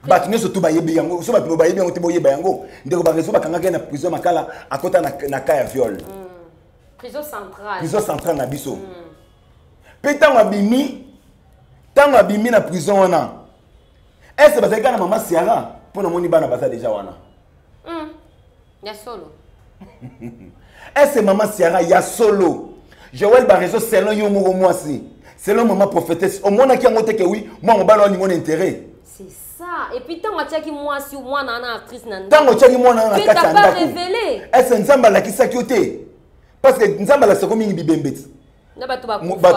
Speaker 2: Bato nyonso tu bayebi yango. So bato bayebi yango te, boyeba yango. Ndeko baréseau bakangaki ye na prison Makala, akota na cas ya viol.
Speaker 8: Prison centrale.
Speaker 2: Prison centrale na biso. Mpe ntango abimi na prison wana, est-ce bazalaki kaka na mama Siara? Mpo namoni bana baza déjà wana.
Speaker 8: Ya solo.
Speaker 2: Est-ce mama Siara ya solo? Joel baréseau, selon yo moko mwasi, selon mama prophétesse, omonaki yango te ke oui, mwa mobali olingo na intérêt?
Speaker 8: C'est ça. Et puis ntango atiaki mwasi mwana wana actrice na
Speaker 2: ntango otiaki mwana wana na kati ya ndako, est-ce Nzambe alakisaki yo te? Parce que Nzambe alakisako mingi bibembe ti
Speaker 8: bato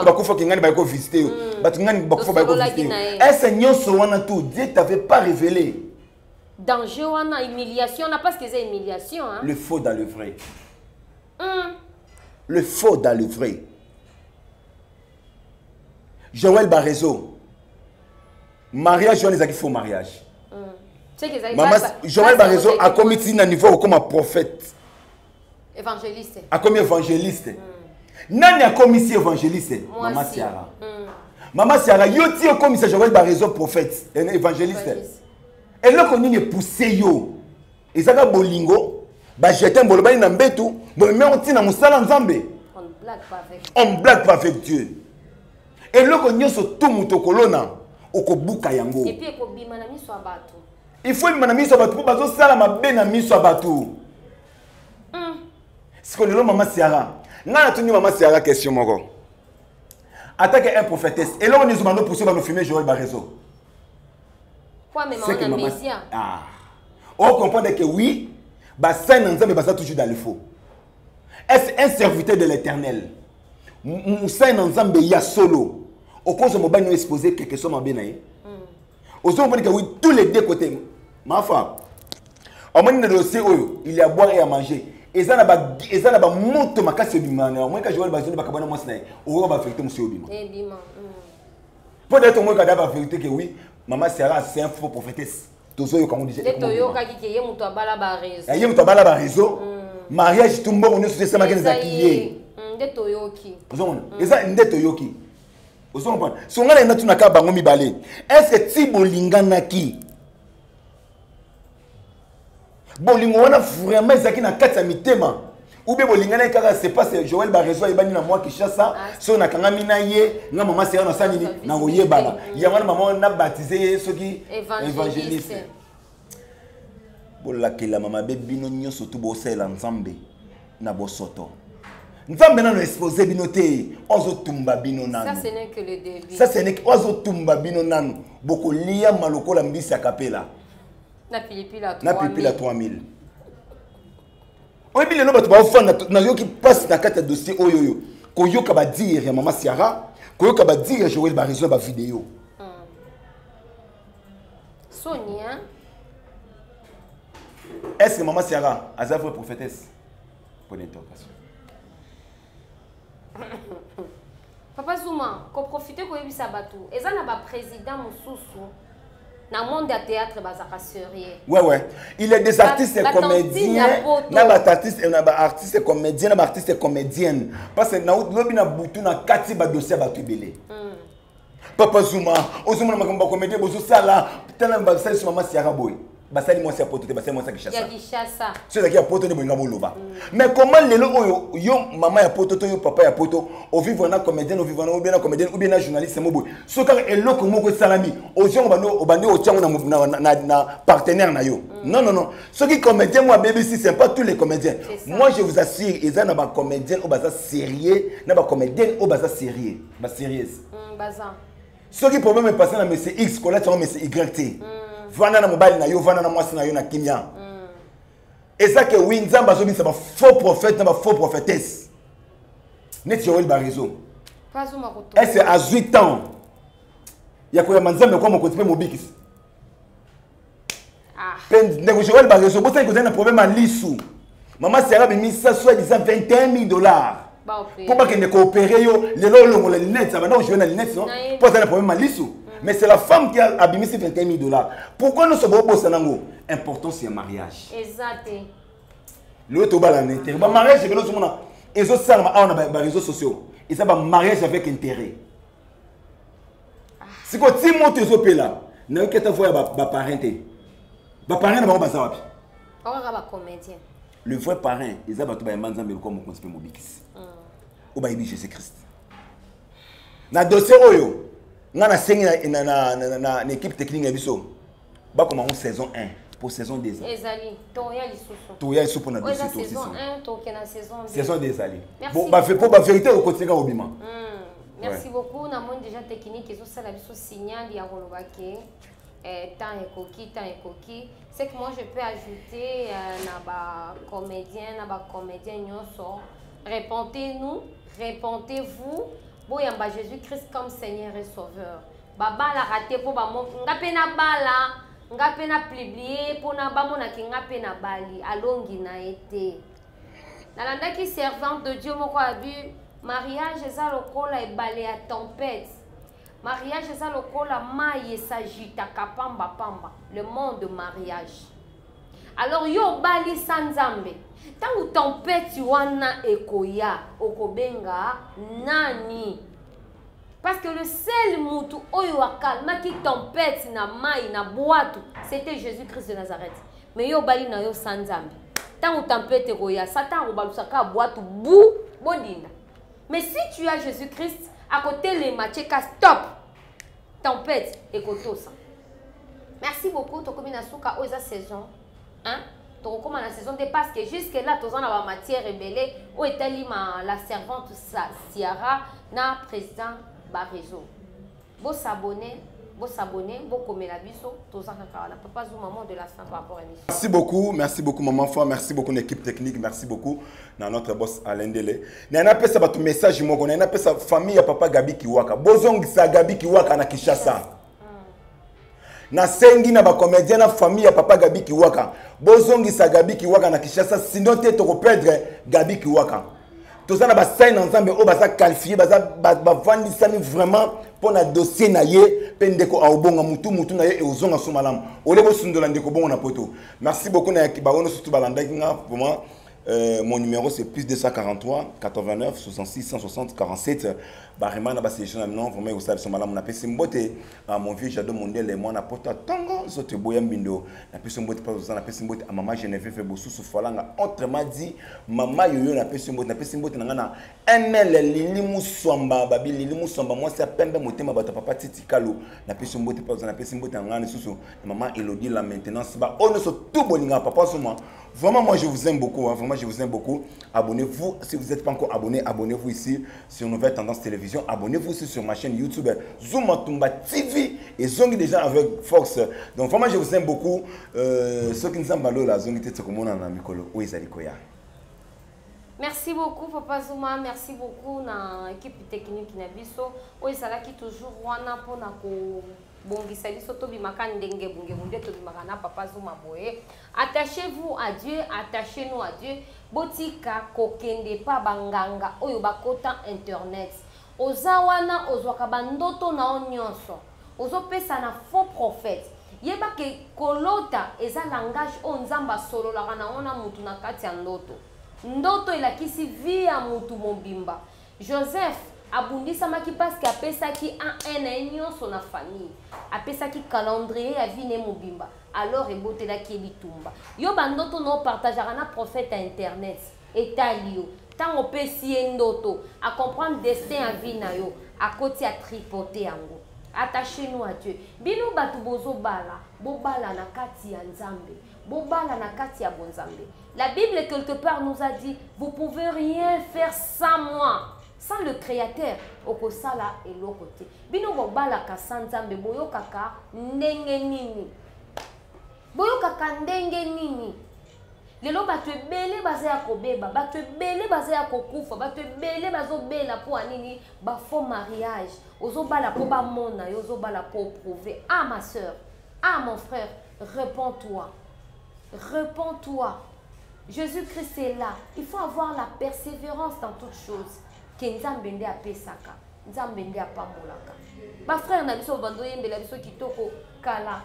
Speaker 2: bakufaki, ngani bayaki kovisite yo, bato ngani bakufa bayaki kovisite yo. Est-ce nyonso wana tout Dieu t'avait pas révélé?
Speaker 8: Danger wana, humiliation wana, parce que eza humiliation, hein?
Speaker 2: Le faux dans le vrai. Le faux dans le vrai. Joël Barezo, mariage wana ezalaki faux mariage. Mama Joël Barezo akomi ti na niveau okoma prophète.
Speaker 8: Évangéliste.
Speaker 2: Akomi évangéliste. Nani akomisi évangéliste? Mama Siara. Mama Siara, yo ti okomisa Joël Barezo prophète, évangéliste, eloko nini epousse yo? Ezaka bolingo, bajete bolobani na mbetu, bomemi yango ntina mosala Nzambe. On blague pas avec Dieu. Eloko nyonso tu moto okolona, okobuka yango. Il faut ebima na miso ya bato, mpo bazosala mabe na miso ya bato. Siko lelo mama Siara, ngai natuni mama Siara question moko: atake un prophétesse, eloko nyonso bando pousse bando filmer Joel Barezo,
Speaker 8: c'est que mama,
Speaker 2: ah, on comprend que oui, basali na Nzambe baza toujours dans le faux. Est-ce un serviteur de l'Éternel, mosali na Nzambe ya solo, okozwa mobali no exposé quelque soit mabe na ye? Ozo comprendre que oui, tous les deux côtés. Mafa omoni na dossier oyo, il y a boire et à manger. Eza na bamoto makasi obima na omoni ka Joel bazoni bakabwana mwasi na ye, okoka bavérité mosu obima mpo dete omoni kada bavérité que oui, mama Sara, c'est un faux prophétesse. Tozoyoka ngo
Speaker 8: déjà. Toyokaki ke ye moto abala bareseau.
Speaker 2: Ye moto abala bareseau, mariage tu, mbongo nyonso esamaki ezalaki ye.
Speaker 8: Nde toyoki.
Speaker 2: Ozomona, eza nde toyoki. Ozomona, so ngai na natunaka bango mibale: est ce que ti bolinganaki, bolingo wana vraiment ezalaki na kati ya mitema, ou bien bolinganaki kaka c'est pas Joël Bareseau ayebani na mwa Kinshasa, soki nakangami na ye, nga mama Sera nasala nini, nakoyebana yango wana, mama nabatize ye soki évangéliste? Bolakelama mabe bino nyonso tu bosalela Nzambe na bosoto. Nzambe nano expose bino te, ozotumba bino nano.
Speaker 8: Ça, ce n'est
Speaker 2: ozotumba bino nano, bokoliama lokola mbisi ya kapela.
Speaker 8: Na pilipili ya.
Speaker 2: Na pilipili ya 3000. Oyebi lelo bato baofanda, nayoki mpasi na kati ya dossier oyo oyo, koyoka badire ya mama Siara, koyoka badire ya Joel Bareseau, ya bavideo.
Speaker 8: Soni, hein?
Speaker 2: Est ce que mama Siara aza vraie prophétesse? Point d'interrogation.
Speaker 8: Papa Zuma, koprofite koyebisa bato, eza na baprésident mosusu na monde ya théâtre bazalaka sérieux.
Speaker 2: Ouais, il y a des artistes comédiens, na ba artistes, na ba artistes comédiens, na ba artistes comédiennes, parce que na lobi na butu na kati ba dossier bato ebele. Papa Zuma, ozomona makambo ba comédien bozosala, tala basali so mama Siara boye, basali mwasi ya poto te, basali mwasi ya
Speaker 8: Kinshasa. Ya Kinshasa.
Speaker 2: So ezalaki ya poto nde bolinga boloba. Mais comment lelo oyo yo mama ya poto to yo papa ya poto ovivre na comédienne, ovivre na ou bien na comédienne ou bien na journaliste mo boye, so kaka eloko moko esalami, oziongo bando obandi otiango na partenaire na yo? Non, non, non. Soki comédien mo abebisi, c'est pas tous les comédiens. Moi, je vous assure, eza na bacomédienne oyo baza sérieux, na bacomédienne oyo baza sérieux, basérieuse.
Speaker 8: Baza.
Speaker 2: Soki problème epasse na monsieur X, kolati yango monsieur Y te. Vanda na mobali na yo, vanda na mwasi na yo na kimia. Eza ke wi, Nzambe azobimisa bafaux prophète na bafaux prophétesse neti Joel Bareseau. Ese azwi temps ya koyamba Nzambe kwa mokonzi mpe mobikisi? Mpe ndeko Joel Bareseau, bosani kozali na problème ya lisu, mama Sara bimisa soi disant 21 000 $ mpo bakende koopérer yo. Lelo olongola lunette, abanda kojouer na lunette, non, mpo aza na problème ya lisu. Mais c'est la femme qui a abimisi 21 000 $. Pourquoi nyonso bobosana yango, importance ya mariage?
Speaker 8: Eza te.
Speaker 2: Lelo tobala na intérêt. Bamariage ebele ozomona ezosalama awa na baréseaux sociaux, eza bamariage avec intérêt. Sikoyo ti moto ezopela, nayoki ata voix ya baparrain te. Baparrain na bango baza wapi?
Speaker 8: Okaka bacomédien.
Speaker 2: Le vrai parrain eza bato bayamba Nzambe lokola mokonzi mpe mobikisi, oyo bayebi Jésus Christ. Na dossier oyo, nga nasengi na équipe technique na biso bakoma yango saison 1 pour saison 2.
Speaker 8: Ezali toya lisusu.
Speaker 2: Toya lisusu mpona
Speaker 8: Oyo eza
Speaker 2: dossier.
Speaker 8: Saison 1, tokende na saison 2.
Speaker 2: Saison 2 ezali.
Speaker 8: Merci.
Speaker 2: Bon, po bavérité okotika kobima.
Speaker 8: Merci beaucoup. Namoni déjà technique ezosala biso signal ya koloba ke Eh, temps ekoki, temps ekoki. C'est que moi je peux ajouter euh, na ba comédien, na ba comédien nyonso. Répondez-nous, répondez-vous. Boyamba Jésus-Christ comme Seigneur et Sauveur. Babalaka te mpo bamo nga mpe nabala nga mpe na publie mpo na bamonaki nga mpe nabali alongi na ye te. Nalandaki servante de Dieu moko abi mariage eza lokola ebale ya tempête. Mariage eza lokola mayi esagitaka pamba pamba, le monde mariage. Alors yo obalisa Nzambe, ntango tempête wana ekoya, okobenga nani? Parce que le seul mutu oyo akalmaki tempête na mayi na bwatu, c'était Jésus-Christ de Nazareth. Mais yo obali na yo sans Nzambe. Ntango tempête ekoya, Satan akobalusa kaka bwatu bu bondinda. Mais si tu as Jésus-Christ, akotelema tcheka stop. Tempête ekotosa. Merci beaucoup tokomi na suka oyo eza saison 1. Tokokoma na saison 2 parce que jusque là toza na ba matière ebele oyo etali ma la servante Ciara na président ba réseau. Bo s'abonner, bo s'abonner, bo komela biso toza kaka wana. Papa Zuma, mot de la fin par rapport à l'émission.
Speaker 2: Merci beaucoup, merci beaucoup maman Fa, merci beaucoup l'équipe technique, merci beaucoup na notre boss Alain Dele. Na na pesa batu message moko, na na pesa famille ya papa Gabi Kiwaka. Bozongisa Gabi Kiwaka na Kinshasa. Nasengi na ba comédien na famille ya papa Gabi Kiwaka. Bozongisa Gabi Kiwaka na Kinshasa, sinon te toko perdre Gabi Kiwaka. Toza na ba saint na Nzambe oyo baza qualifié, baza bavandisami vraiment mpo na dossier na ye mpe ndeko aobonga mutu mutu na ye eozonga so malamu. Ole bosundola ndeko bongo na poto. Merci beaucoup na bango nyonso balandaki nga vraiment. Mon numéro c'est plus 243 89 66 160 47. Barima na ba sélection na non vraiment osala biso malamu na pesi mbote à mon vieux Jado Mondele mwana pota tongo zote boya mbindo na pesi mbote pa na pesi mbote à maman Geneviève Bosusu Falanga autrement dit maman Yoyo na pesi mbote na pesi mbote na ngana ML Lili Muswamba babi Lili Muswamba mwasi ya pembe motema bato papa Titi Kalo na pesi mbote pa na pesi mbote na ngana susu na maman Elodie la maintenance ba ono so tout bolinga papa soma. Vraiment, moi, je vous aime beaucoup. Hein. Vraiment, je vous aime beaucoup. Abonnez-vous. Si vous n'êtes pas encore abonné, abonnez-vous ici sur Nouvelle Tendance Télévision. Abonnez-vous aussi sur ma chaîne YouTube Zuma Tumba TV. Et Zongi déjà avec force. Donc, vraiment, je vous aime beaucoup. Ceux qui nous aiment, là, Zongi Tete Komona na Mikolo. Oyo ezali koya.
Speaker 8: Merci beaucoup, Papa Zuma. Merci beaucoup na équipe technique na biso. Oyo ezalaki toujours wana pona ko bongisa biso tobimaka ndenge bunge bunge tobimaka na Papa Zuma boye. Attachez-vous à Dieu, attachez-nous à Dieu. Botika kokende pa banganga oyo bakota internet. Oza wana ozwaka bandoto na yo nyonso. Ozopesa na faux prophète. Yeba ke kolota eza langage oyo Nzambe asololaka na ona mutu na kati ya ndoto. Ndoto elakisi vie ya mutu mobimba. Joseph abundisamaki parce que apesaki un na ye nyonso na famille. Apesaki calendrier ya vie na ye mobimba. Alors ebotelaki ye bitumba. Yo bandoto na opartageaka na prophète ya internet. Etali yo. Tango opesi ye ndoto, a comprendre destin ya vie na yo, akoti a tripoter yango. Attachez-nous à Dieu. Bino batu bozobala, bobala na kati ya Nzambe. Bobala na kati ya bonzambe. La Bible quelque part nous a dit, vous pouvez rien faire sans moi. Sans le Créateur, okosala eloko te. Bino bobalaka sans Nzambe, boyokaka ndenge nini? Boyokaka ndenge nini? Lelo bato ebele baza ya kobeba, bato ebele baza ya kokufa, bato ebele bazobela mpo ya nini? Ba faux mariage. Ozobala mpo bamona yo, ozobala mpo prouver. Ah ma soeur, ah mon frère, réponds-toi. Réponds-toi. Jésus-Christ est là. Il faut avoir la persévérance dans toutes choses. Ke Nzambe nde apesaka, Nzambe nde apambolaka. Ba frère na biso bando yembela biso kitoko kala.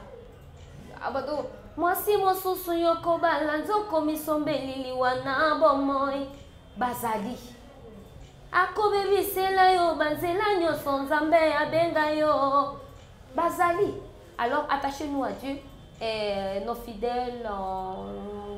Speaker 8: Abado mwasi mosusu yokobala nzoko misombeli liwa na bomoi bazali. Akobebisela yo banzela nyonso Nzambe abenga yo bazali. Alors attachez-nous à Dieu et nos fidèles,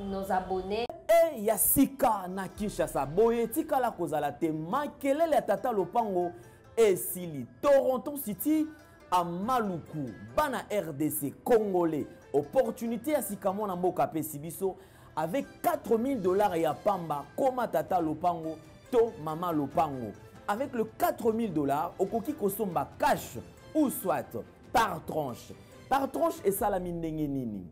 Speaker 8: nos abonnés.
Speaker 9: E ya sika na Kinshasa boye tikala kozala te makelele ya tata lopango esili Toronto City a Maluku bana RDC congolais opportunité ya sika mwana mboka apesi biso avec 4000 $ ya pamba koma tata lopango to mama lopango avec le 4000 $ okoki kosomba cash ou soit par tranche. Par tranche esalami ndenge nini?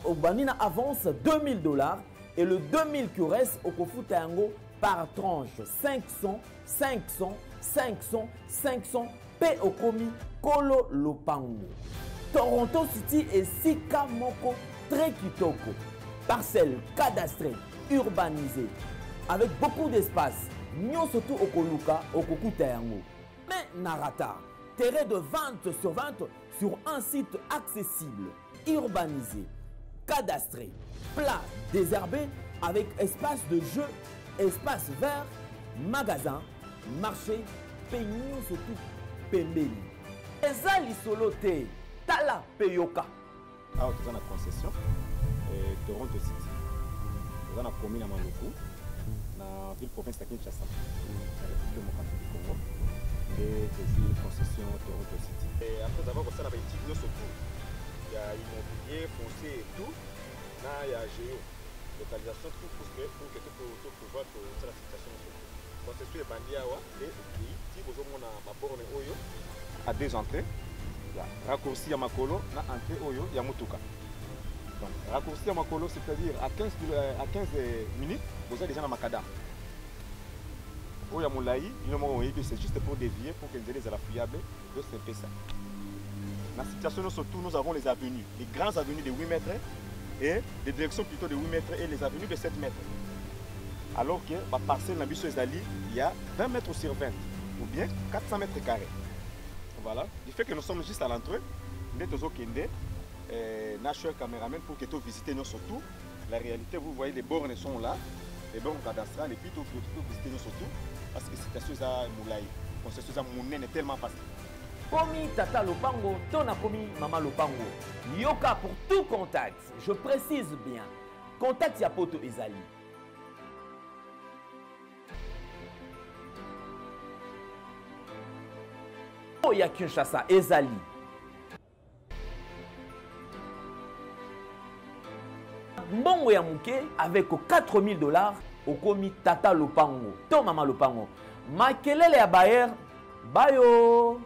Speaker 9: Obandi na avance 2000 dollars et le 2000 qui reste okofuta yango par tranche 500 500 500 500 mpe okomi kolo lopango. Toronto City esika moko très kitoko, parcelle cadastrée, urbanisée, avec beaucoup d'espace. Nyonso tu okoluka okokuta yango. Mais na rata, terrain de 20 sur 20 sur un site accessible, urbanisé, cadastré, plat, désherbé, avec espace de jeu, espace vert, magasin, marché, pe nyonso tu pembeni. Eza lisolo te, tala pe yoka.
Speaker 10: Awa toza na concession eh, Toronto City, toza na commune ya Maluku na ville province ya Kinshasa na République démocratique du Congo, nde tozwi concession Toronto City. Et après avoir kosala ba étude nyonso tout ya immobilier, foncier et tout na ya géo localisation tout pour que pour que to pouvoir kosala situation nyonso tout. Concession ebandi awa nde ekei ti bozomona ba borne oyo à deux entrées, ya raccourci ya makolo na entrée oyo ya motuka. Donc raccourci ya makolo, c'est-à-dire à 15 à 15 minutes boza déjà na macadam. Oyo ya molai bino moko boyebi, c'est juste pour dévier pour que nzela ezala fiable. Donc c'est un peu ça. Na situation nyonso tout, nous avons les avenues, les grandes avenues de 8 mètres et des directions plutôt de 8 mètres et les avenues de 7 mètres. Alors que ba parcelle na biso ezali ya 20 mètres sur 20 ou bien 400 mètres carrés. Voilà, du fait que nous sommes juste à l'entrée, nde tozokende na cher caméraman pour que to visiter nyonso tout. La réalité, vous voyez les bornes sont là, les bornes cadastrales, et puis to visiter nyonso tout parce que situation eza molai, concession eza monene tellement parce
Speaker 9: Komi tata lopango to na komi mama lopango. Yoka pour tout contact, je précise bien, contact ya poto ezali. Ya Kinshasa ezali. Mbongo ya moke avec 4000 dollars okomi tata lopango to mama lopango. Makelele ya Bayer bayo.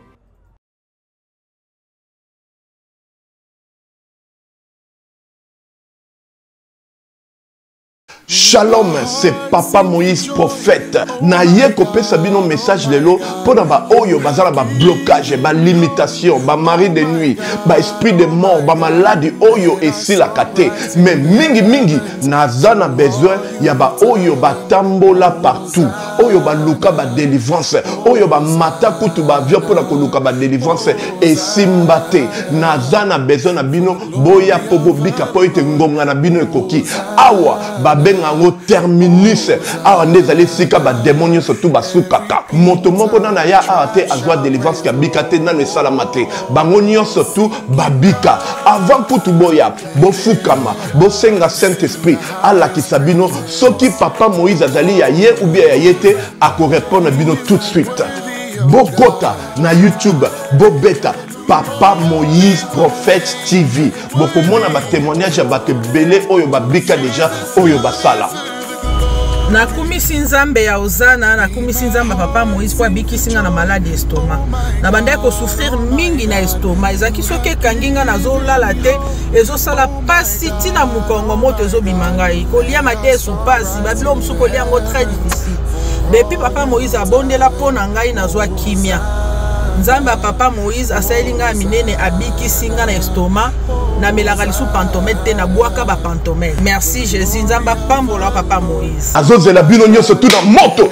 Speaker 11: Shalom, c'est Papa Moïse prophète. Na ye kopesa bino message lelo pona ba oyo bazala ba blocage, ba limitation, ba mari de nuit, ba esprit de mort, ba maladie oyo esilaka te. Mais mingi mingi naza na besoin ya ba oyo batambola partout, oyo baluka ba délivrance, oyo ba mata kutu ba avion pona koluka ba délivrance esimba te. Naza na besoin na bino boya po bobika po ete ngonga na bino ekoki. Awa babenga yango terminus. Awa nde ezali esika ba démon nyonso tu basukaka. Moto moko nano aya awa te azwa délivrance ya bika te, nano esalama te. Bango nyonso tu babika. Avant kutu boya bofukama, bosenga Saint-Esprit alakisa bino soki Papa Moïse azali ya ye ou bien ya ye te, akorépondre bino tout de suite. Bokota na YouTube, bobeta Papa Moïse Prophète TV. Bokomona ba témoignage ya bato ebele oyo babika déjà, oyo basala.
Speaker 12: Nakumisi Nzambe ya Ozana, nakumisi Nzambe ya Papa Moïse po abikisi nga na maladi estomac. Nabandaki kosouffrir mingi na estomac, ezalaki soki ekangi nga nazolala te, ezosala pasi ntina mokongo, moto ezobima ngai, kolia madesu pasi, babilo mosusu kolia yango très difficile. Depuis Papa Moïse abondela mpo na ngai, nazwa kimia. Nzambe ya Papa Moïse asaleli ngai minene, abikisi ngai na estomac, namelaka lisu pantomètre te, nabwaka ba pantomètre. Merci Jésus, Nzambe apambola Papa Moïse.
Speaker 11: Azozela bino nyonso tu na moto.